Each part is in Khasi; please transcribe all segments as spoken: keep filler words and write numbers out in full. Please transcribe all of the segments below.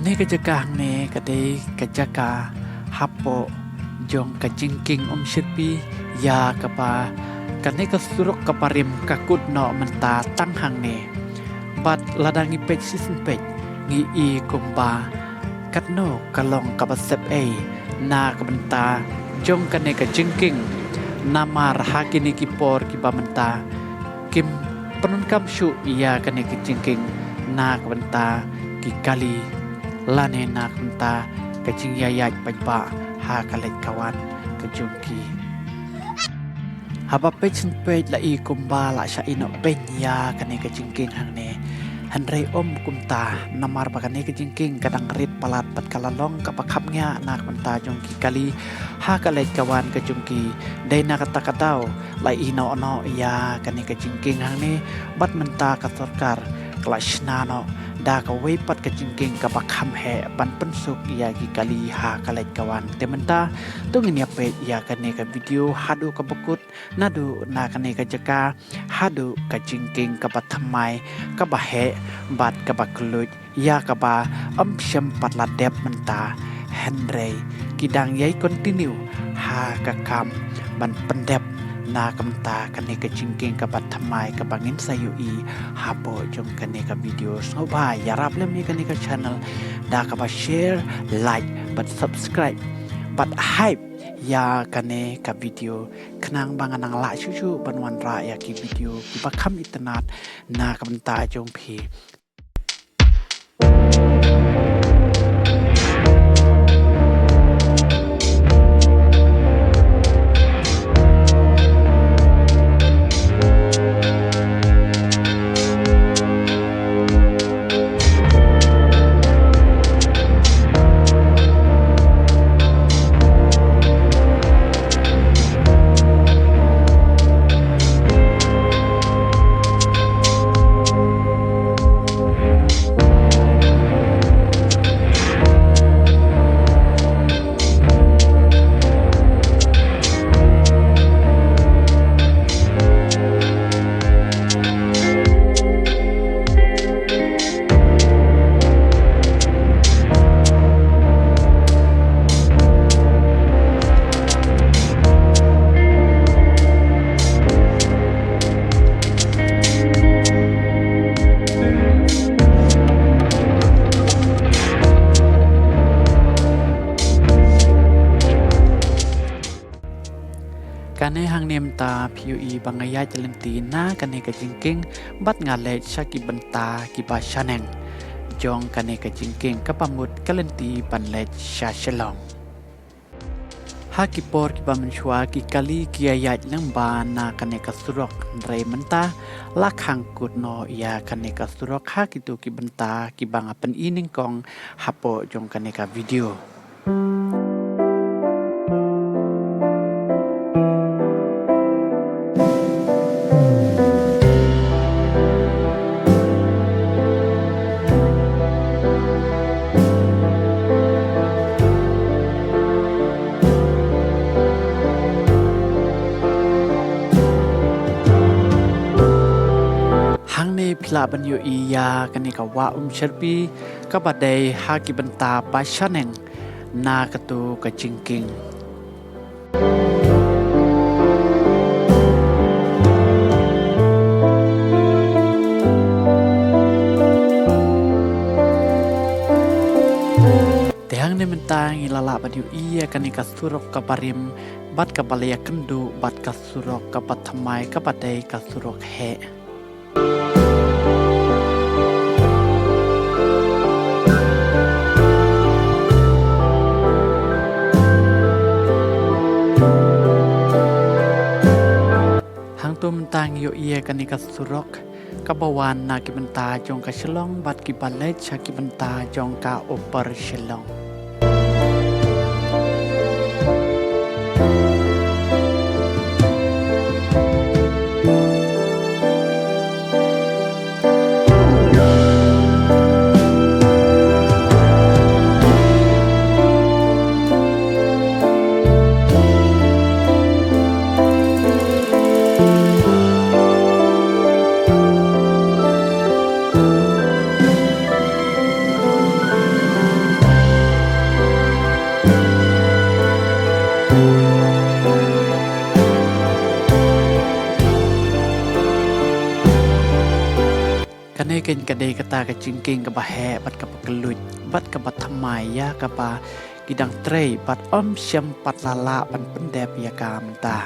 Kane ka jaka hangne ka dei ka jaka hapoh jong ka jingkieng Umshyrpi, ïa kaba kane ka surok kaba rim ka kut noh mynta tang hangne. Bad lada ngi peit shisien peit, ngi i kumba katno ka long kaba sep ei na ka bynta jong kane ka jingkieng. Namar ha kine ki por kiba mynta kim pyndonkam shuh ïa kane ka jingkieng na ka bynta ki kali lane na ka bynta ka jingïaïaid paidbah ha ka leit ka wan ka jong ki. Haba peit shisien peit la i kumba la shah ïeh noh beiñ ïa kane ka jingkieng hangne. Hynrei ym kumta, namar ba kane ka jingkieng ka dang rit palat bad ka la long kaba khapngiah na ka bynta jong ki kali ha ka leit ka wan ka jong ki. Dei na kata ka daw la ïeh noh noh ïa kane ka jingkieng hangne, bad mynta ka sorkar ka la shna noh da kawei pat ka jingkieng kaba kham heh ban pynsuk ïa ki kali ha ka leit ka wan. Te mynta to ngin ïa peit ïa kane ka video haduh kaba kut, naduh na kane ka jaka haduh ka jingkieng kaba thymmai, kaba heh bad kaba kylluid, ïa kaba ym shym pat la dep mynta. Hynrei ki dang ïai continue ha ka kam ban pyndep na ka bynta kane ka jingkieng kaba thymmai kaba ngin sa ïohi hapoh jong kane ka video. Sngewbha ïarap lem ïa kane ka channel da kaba share, like bad subscribe bad hype ïa kane ka video, khnang ba ngan nang lah shuh shuh ban wanrah ïa ki video kiba kham itynnad na ka bynta jong phi. Kane hangne mynta phi ïohi ba nga ïaid lynti na kane ka jingkieng bad nga leit sha ki bynta kiba shaneng jong kane ka jingkieng kaba mut ka lynti ban leit sha Shillong. Ha ki por kiba mynshuwa ki kali ki ïaid lyngba na kane ka surok, hynrei mynta la khang kut noh ïa kane ka surok ha kito ki bynta kiba nga pyni nyngkong hapoh jong kane ka video. Hangne phi lah ban ïohi ïa kane ka wah Umshyrpi kaba dei ha ki bynta ba shaneng na kato ka jingkieng. Te hangne mynta ngi la lah ban ïohi ïa kane ka surok kaba rim bad kaba la ïakynduh bad ka surok kaba thymmai kaba dei ka surok heh. Hangto mynta ngi ïohi ïa kane ka surok kaba wan na ki bynta jong ka Shillong bad kiba leit sha ki bynta jong ka Upper Shillong. Kane ka dei kata ka jingkieng kaba heh bad kaba kylluid bad kaba thymmai ïa kaba ki dang trei bad ym shym pat la lah ban pyndep ïa ka mynta.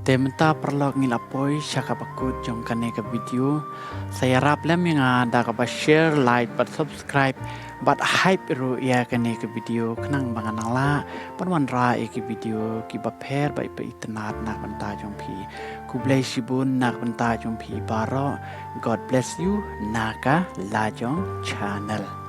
Te mynta paralok ngi la poi sha kaba kut jong kane ka video. Sa ïarap lem ïa nga da kaba share, like bad subscribe bad hype ruh ïa kane ka video khnang ba ngan nang lah ban wanrah ïa ki video kiba pher bad ba itynnad na ka bynta jong phi. Khublei shibun na ka bynta jong phi baroh. God bless you na ka Lajong Channel.